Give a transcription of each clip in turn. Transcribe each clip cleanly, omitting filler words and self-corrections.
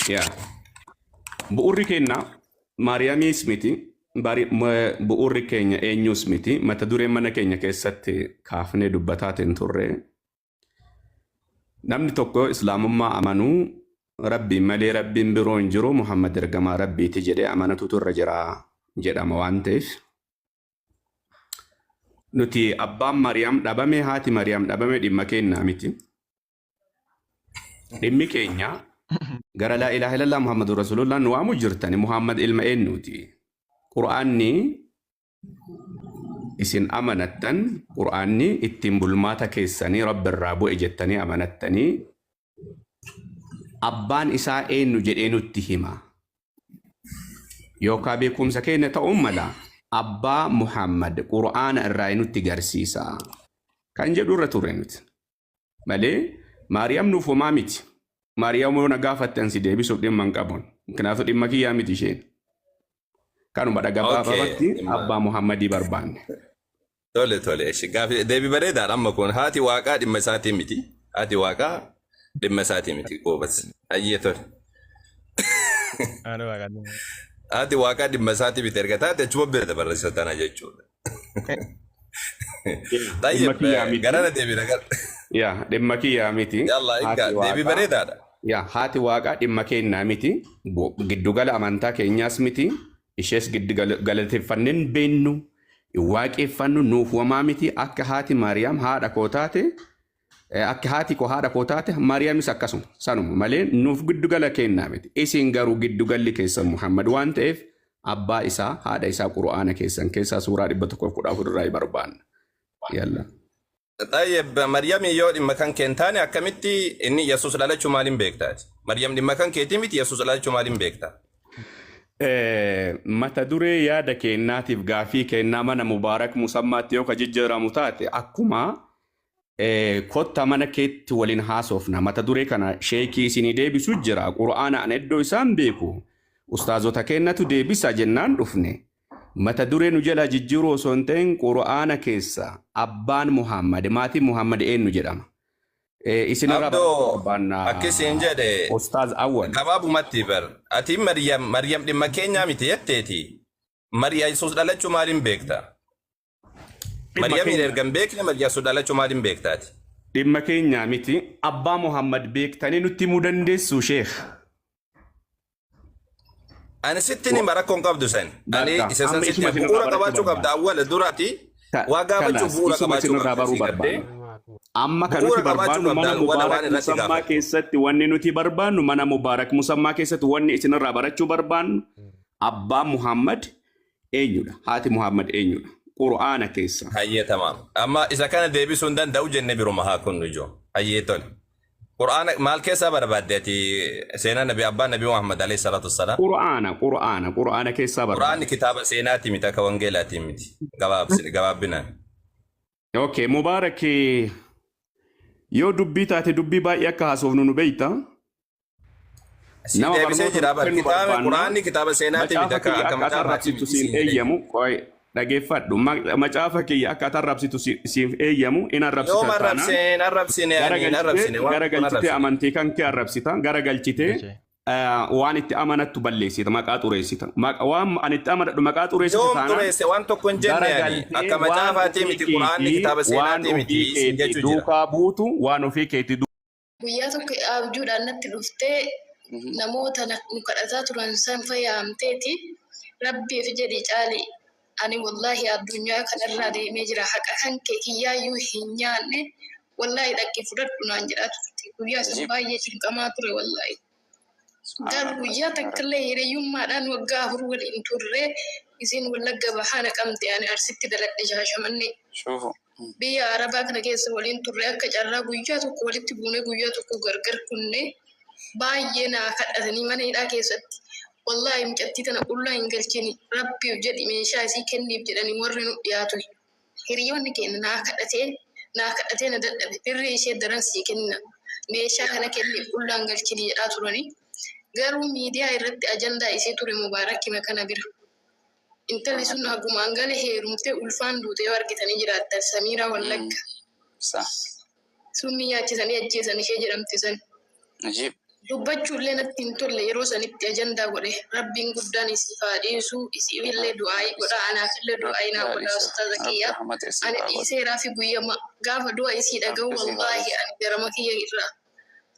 Yaa. Bu'uurri keenya Maariyaamiis miti. Bu'uurri keenya eenyuus miti. Mata dureen mana keenya keessatti kaafnee dubbataatiin turre. Namni tokko Islaamummaa amanuu Rabbiin malee Rabbiin biroo hin jiru, Muhammad ergamaa Rabbiiti jedhee amanatutu irra jira jedhama waan ta'eef. Nuti abbaan Maariyaam dhabame, haati Maariyaam dhabame dhimma keenyaa miti. Dhimmi keenya gara laa ilaaha illallah Muhammadu Rasulullah nu waamu jirtani. Muhammad ilma eenyuuti? Qur'aanni isin amanattan, Qur'aanni ittiin bulmaata keessanii Rabbi irraa bu'e jettanii amanattanii, abbaan isaa eenyu jedhee nutti hima. Yookaan beekumsa keenya ta'uun mala, abbaa Muhammad Qur'aana irraa nutti garsiisa. Kan jedhu irra turre nuti. Malee Maariyaam nuuf homaa miti. Maariyaam yoo na gaafatte ansi deebisuuf dhimma hin qabu. Kanaafuu dhimma kiyyaa miti isheen. Kanuma dha gabaabatti abbaa Muhammadii barbaanne. Tole tole eshi gaafi deebi bareedaadha. Amma kun haati waaqaa dhimma isaatii miti. Haati waaqaa dhimma isaatii miti, goobas. Hayyee, tole. Haadha waaqaa. Haati waaqaa dhimma isaatii miti erga taate, achuma bira dabarreessa tana jechuudha. Dhimma Tayyib kiyyaa miti. Garana deebina gara. Yaa, dhimma kiyyaa miti. Yalla Haati egaa deebii waaqaa. bareedaadha. Yaa, haati waaqaa dhimma keenyaa miti. Giddugala amantaa keenyaas miti. Ishees giddu galateeffanneen beennu. Waaqeffannu nuuf wamaa miti. Akka haati Maariyaam haadha koo taate, akka haati koo haadha koo taate, Maariyaamis akkasuma sanuma malee nuuf giddugala keenyaa miti. Isin garuu giddugalli keessan Muhammad waan ta'eef, abbaa isaa, haadha isaa Qur'aana keessan keessaa suuraa 114 irraa barbaanna. Yalla. Tayyib, Maryami yoo dhimma kan kee hin taane, akkamitti inni Yesuus dhalachuu maaliin beektaati? Maryam dhimma kan keetii miti, Yesuus dhalachuu maaliin beekta? Mata duree yaada keennaatiif gaafii keennaa mana Mubaarak Musammaatti yoo ka jijjiiramu taate, akkuma kotta mana keetti waliin haasofna. Mata duree kana sheekii isinii deebisu jira. Qur'aana an iddoo isaan beeku. Ustaazota keennatu deebisa jennaan dhufne. Mata duree nu jalaa jijjiiruu osoo hin ta'in, Qur'aana keessa abbaan Muhammad, maatiin Muhammad eenyu jedhama. Isinirraa barachuu Abdoo barbaanna. Akkisiin jedhe. Ustaaz Awwal. Gabaabumatti bar ati Maryam dhimma keenyaa miti jetteeti. Maryam Yesuus dhalachuu maaliin beekta? Dhimma Maryamiin keenya. erga hin beekne, Yesuus dhalachuu maaliin beektaati? Dhimma keenyaa miti. Abbaa Muhammad beektanii nutti himuu dandeessu, sheekh? Ani sitti hima, rakkoon qabdu san. Ani Bakka isa san amma sitti isuma hima. isinirraa Bu'uura barachuu qabaachuu qabda barbaanna. awwala duraati. Waa gaafachuuf Kalaas bu'uura isuma qabaachuu isinirraa qabda baruu sii gartee. barbaanna. Amma kan nuti Bu'uura qabaachuu barbaannu qabda mana awwala Mubaarak waan irratti Musammaa gaafattu. keessatti wanni nuti barbaannu, mana Mubaarak Musammaa keessatti wanni isinirraa barachuu barbaannu, abbaan Muhammad eenyudha? Haati Muhammad eenyudha? Qur'aana keessa. Hayyee, tamaam. Amma isa kana deebisuu hin danda'u jenne, biruma haa kunnu ijoo. Hayyee, tole. Qur'aana maal keessaa barbaadde ati seenaa nabi abbaa nabi Muhammad alayhi salaatu wassalaam? Qur'aana keessaa Qur'aanni barbaanna. kitaaba seenaati miti, akka wangeelaatii miti. Gabaabsine gabaabbinaan. Okay, Mubaarak, yoo dubbii taate dubbii baay'ee akka haasofnu nu beekta. Si Nama deebisee barnoota jira nuuf bar kennu kitaaba barbaanna. Qur'aanni kitaaba seenaati miti Macaafa akka kiyya akka akka ati macaafaati arrabsitu miti siin siin jedhe. eeyyamu. Qoy, dhageeffadhu. Macaafa kiyya akka ati arrabsitu siif eeyyamu in arrabsita Yooma taanaan arrabsine? Hin arrabsine, ani hin garagalchitee arrabsine, waan tokko hin garagalchitee arrabsine. amantii kan kee arrabsita, garagalchitee Jeche. waan itti amanattu balleessita, maqaa xureessita. Waan ani itti amanadhu maqaa xureessita Yoom taanaan xureesse? Waan tokko hin jenne ani. garagaltee Akka waan macaafaatii ofii miti, Qur'aanni keetii kitaaba waan seenaatii miti ofii siin keetii jechuu jira. duukaa buutu, waan ofii keetii Guyyaa tokko abjuudhaan natti dhuftee, namoota nu kadhataa turan san fayaamteeti, "Rabbiif jedhi Caali, ani wallaahi addunyaa kanarraa deemee jira, haqa kan kee kiyyaayyuu hin nyaanne, wallaahi dhaqi fudhadhu," naan jedhaa turte. Guyyaa san baay'ee cinqamaa ture wallaahi. Garuu guyyaa takkallee hiriyyummaadhaan waggaa 4 waliin turre. Isiin Wallagga Bahaa Naqamte, ani Arsitti dhaladhe, Shaashamannee. Shuufu. Biyya Arabaa kana keessa waliin turre. Akka carraa guyyaa tokko walitti buunee guyyaa tokko gargar kunne. Baay'ee naa kadhatanii mana hidhaa keessatti. "Wallaahi mucattii tana qullaa hin galchini, Rabbiif jedhi meeshaa isii kenniif," jedhanii warri nu dhiyaatu. Hiriyoonni keenya naa kadhatee naa kadhatee na dadhabe, "Birrii ishee daran sii kenna, meeshaa kana kenniif, qullaan galchini," jedhaa turanii. Garuu miidiyaa irratti ajandaa isii ture Mubaarakima kana bira. Intalli sun hagumaan gale heerumtee ulfaan duute, yoo argitanii jiraattan, Samiiraa Wallagga. Sa. Summii nyaachisanii ajjeesan ishee jedhamte san. Ajiib. Dubbachuullee natti hin tolle yeroo sanitti ajandaa godhe. Rabbiin guddaan isiif haa dhiisu. Isiifillee du'aayii godha. Anaafillee du'aayii naa godha ustaaza kiyya. Ani dhiiseeraa fi guyyama gaafa du'a isii dhaga'u wallaahi ani garama kiyya irraa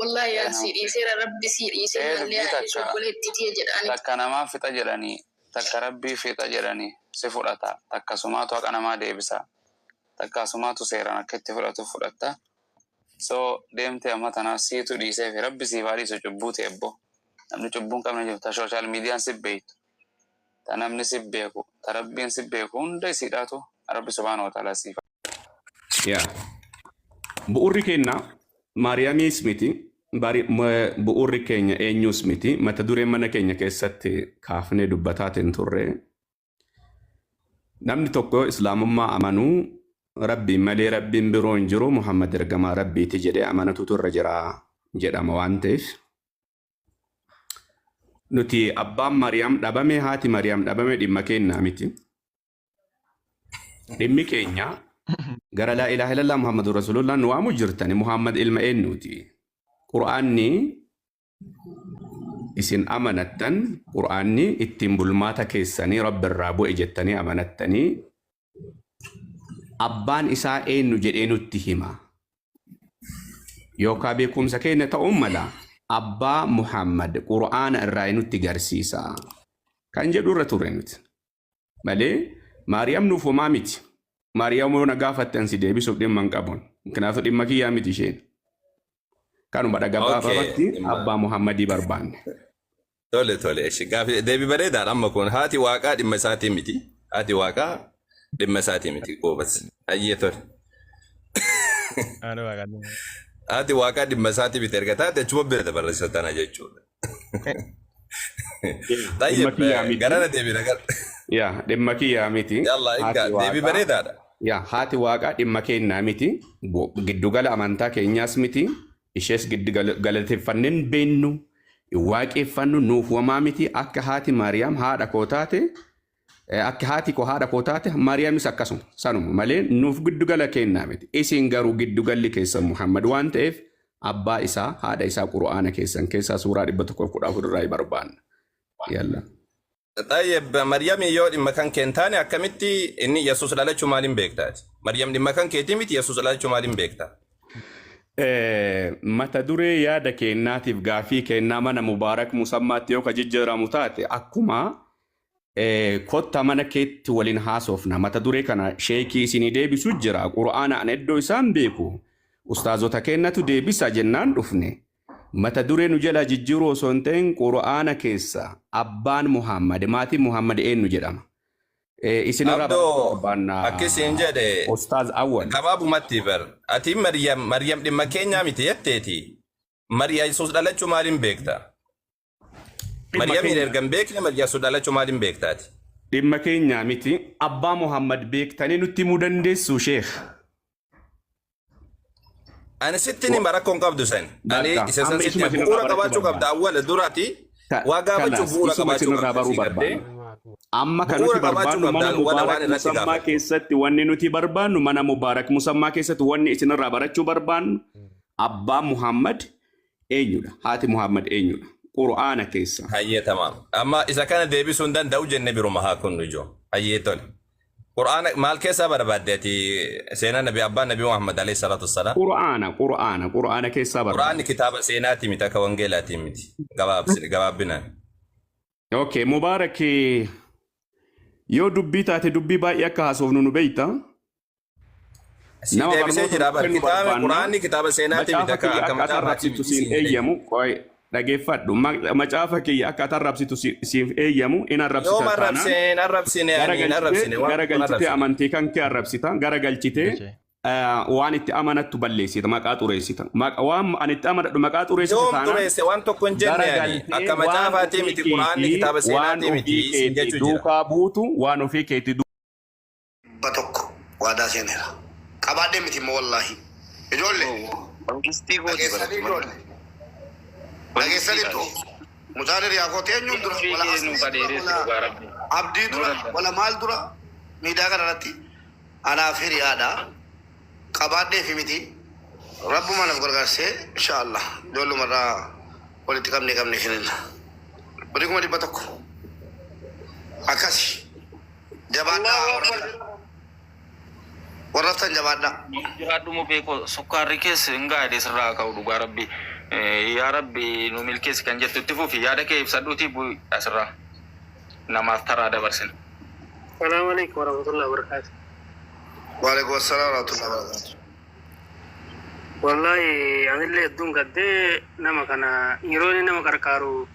wallaahi an sii dhiiseera rabbi sii dhiisee Ee naallee dubbii haa dhiisu takka obboleettii tiyya jedha ani. takka namaa fixa jedhanii takka rabbii fixa jedhanii si fudhata takka sumaatu haqa namaa deebisa takka sumaatu seeraan akka itti fudhatu fudhatta. So deemtee amma tanaaf siitu dhiisee fi rabbi siif haa dhiisu cubbuu ta'e ebbo. Namni cubbuu hin qabne jiru ta social miidiyaan si beektu ta namni si beeku ta rabbiin si beeku hunda isiidhaatu rabbi subhaanahu wa ta'ala siif Yaa. Bu'uurri keenya Maariyaamiis miti. Bu'uurri keenya eenyuus miti. Mata dureen mana keenya keessatti kaafnee dubbataatiin turre. Namni tokko Islaamummaa amanuu Rabbiin malee Rabbiin biroo hin jiru Muhammad ergamaa Rabbiiti jedhee amanatutu irra jira jedhama waan ta'eef. Nuti abbaan Maariyaam dhabame haati Maariyaam dhabame dhimma keenyaa miti. Dhimmi keenya gara laa ilaaha illallah Muhammadu Rasulullah nu waamu jirtani Muhammad ilma eenyuuti? Qur'aanni isin amanattan Qur'aanni ittiin bulmaata keessanii Rabbi irraa bu'e jettanii amanattanii abbaan isaa eenyu jedhee nutti hima. Yookaan beekumsa keenya ta'uun mala abbaa Muhammad Qur'aana irraa nutti garsiisa. Kan jedhu irra turre nuti. Malee Maariyaam nuuf homaa miti. Maariyaam yoo na gaafatte ansi deebisuuf dhimma hin qabu. Kanaafuu dhimma kiyyaa miti isheen. Kanuma dha gabaabamatti abbaa Muhammadii barbaanne. Tole tole eshi gaafi deebi bareedaadha amma kun haati waaqaa dhimma isaatii miti. Haati waaqaa dhimma isaatii miti goobas. Hayyee tole. Haadha waaqaa. Haati waaqaa dhimma isaatii miti erga taate achuma bira dabarreessa tana jechuudha. Dhimma Tayyib kiyyaa miti. garana deebina gara. Yaa dhimma kiyyaa miti. Yalla Haati egaa deebii waaqaa bareedaadha. yaa haati waaqaa dhimma keenyaa miti. Giddugala amantaa keenyaas miti. Ishees giddu galateeffannee hin beennu. Waaqeffannu nuuf wamaa miti. Akka haati Maariyaam haadha koo taate akka haati koo haadha koo taate Maariyaamis akkasuma sanuma malee nuuf giddugala keenyaa miti. Isin garuu giddugalli keessan Muhammad waan ta'eef abbaa isaa haadha isaa Qur'aana keessan keessaa suuraa 114 irraa barbaanna. Yalla. Tayyib Maryam yoo dhimma kan kee hin taane akkamitti inni Yesuus dhalachuu maaliin beektaati? Maryam dhimma kan keetii miti Yesuus dhalachuu maaliin beekta? Mata duree yaada keennaatiif gaafii keennaa mana Mubaarak Musammaatti yoo ka jijjiiramu taate akkuma kotta mana keetti waliin haasofna. Mata duree kana sheekii isinii deebisu jira. Qur'aana an iddoo isaan beeku. Ustaazota keennatu deebisa jennaan dhufne. Mata duree nu jalaa jijjiiruu osoo hin ta'in Qur'aana keessa abbaan Muhammad maatiin Muhammad eenyu jedhama. Isinirraa barachuu Abdoo barbaanna akkisiin jedhe Ustaaz Awwal. Gabaabumatti bar ati Maryam Maryam dhimma keenyaa miti jetteeti. Maryam Yesuus dhalachuu maaliin beekta? Dhimma Maryamiin keenya erga hin beekne Yesuus dhalachuu maaliin beektaati? Dhimma keenyaa miti. Abbaa Muhammad beektanii nutti himuu dandeessu sheekh? Ani sitti hima rakkoo hin qabdu san. Ani Bakka isa san amma sitti isuma hima. isinirraa Bu'uura barachuu qabaachuu qabda barbaanna. awwala duraati. Waa gaafachuuf Kalaas bu'uura isuma qabaachuu isinirraa qabda baruu sii gartee. barbaanna. Amma kan nuti Bu'uura qabaachuu barbaannu qabda mana awwala waan Mubaarak irratti Musammaa gaafattu. keessatti wanni nuti barbaannu mana Mubaarak Musammaa keessatti wanni isinirraa barachuu barbaannu abbaa Muhammad eenyudha? Haati Muhammad eenyudha? Qur'aana keessa. Hayyee tamaam. Amma isa kana deebisuu hin danda'u jenne biruma haa kunnu ijoo. Hayyee tole. Qur'aana maal keessaa barbaadde ati seenaa nabi abbaa nabi Muhammad alayhi salaatu wassalaam? Qur'aana Qur'aana Qur'aana keessaa Qur'aanni barbaadde. kitaaba seenaatii miti akka wangeelaatii miti. Gabaabsi gabaabbinaan. Okay, Mubaarak yoo dubbii taate dubbii baay'ee akka haasofnu nu beekta. Si Nama deebisee barnoota jira nuuf bar kennu kitaaba barbaanna. Qur'aanni kitaaba seenaatii miti Macaafa akka kiyya akka akka ati macaafaatti arrabsitu miti siin siin jedhe. eeyyamu. Qoy dhageeffadhu. Macaafa kiyya akka ati arrabsitu siif eeyyamu in arrabsita Yoom taanaan arrabsine hin arrabsine ani hin arrabsine waan gara tokko hin galchitee arrabsine. amantii kan kee arrabsita. Gara galchitee Gachee. waan itti amanattu balleessita maqaa xureessita. Waan ani itti amanadhu maqaa xureessita Yoom taanaan xureesse waan tokko hin jenne gara ani galtee akka waan macaafaatii ofii miti Qur'aanni keetii kitaaba waan seenaatii miti ofii siin keetii jechuu jira. duukaa buutu waan ofii keetii 100 waadaa seeneera. Qabaadhee miti immoo wallaahi. Ijoolle Mangistii kooti dhageessanii baratti ijoolle mangistii dhageessaniittu taate. mucaan hiriyaa kooti eenyuun dura Umrii wala kee nuuf aslii dura adeeressi wala dhugaa rabbi. abdii Nuu dura danda'a. wala maal dura miidiyaa kana irratti anaaf hiriyaadha. Qabaadhee fi miti rabbuma naaf gargaarsee insha Allah ijoolluma irraa Walitti qabnee qabnee kennina. Birrii 100,000. Akkasi. Jabaadhaa Allahu warra Akbar. warra haftan jabaadhaa. Jiraadhu mubee koo sukkaarri kees hin gaadhe sirraa ka'u dhugaa rabbi. Yaa rabbi nu milkeessi kan jettu itti fufi yaada kee ibsadhuutii bu'i asirraa namaaf taraa dabarsina. Salaamu alaikum warahmatullahi wabarakatuh. Waalaikum assalam warahmatullahi wabarakatuh. Wallahi anillee hedduun gaddee nama kana yeroo inni nama qarqaaru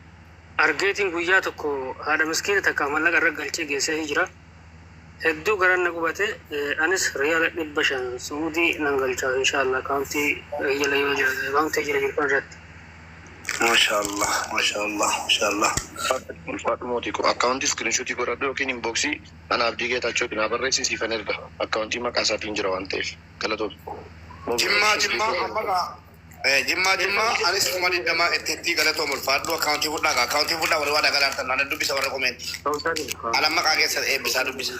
argeetiin guyyaa tokko haadha miskiina takka mallaqa irra galchee geessee jira. Hedduu garan na qubate anis riyaala 500 Suudii nan galcha inshallah akaawuntii jala yoo jira akaawuntii jala jiru kan irratti. Mashallah, mashallah, mashallah. Ulfaadhu mootii koo akkaawuntii iskiriinshuutii godhadhu yookiin inboksii ana Abdii Geetaachootiin haa barreessi siifan erga akkaawuntii maqaa isaatiin jira waan ta'eef galatoom. Jimmaa jimmaa amma gaa jimmaa jimmaa anis 20,000 itti itti galatoom ulfaadhu akkaawuntii fudhaa gaa akkaawuntii fudhaa warri waa dhagalaartan ana dubbisa warra komeentii. Ana maqaa keessa eebbisaa dubbisa.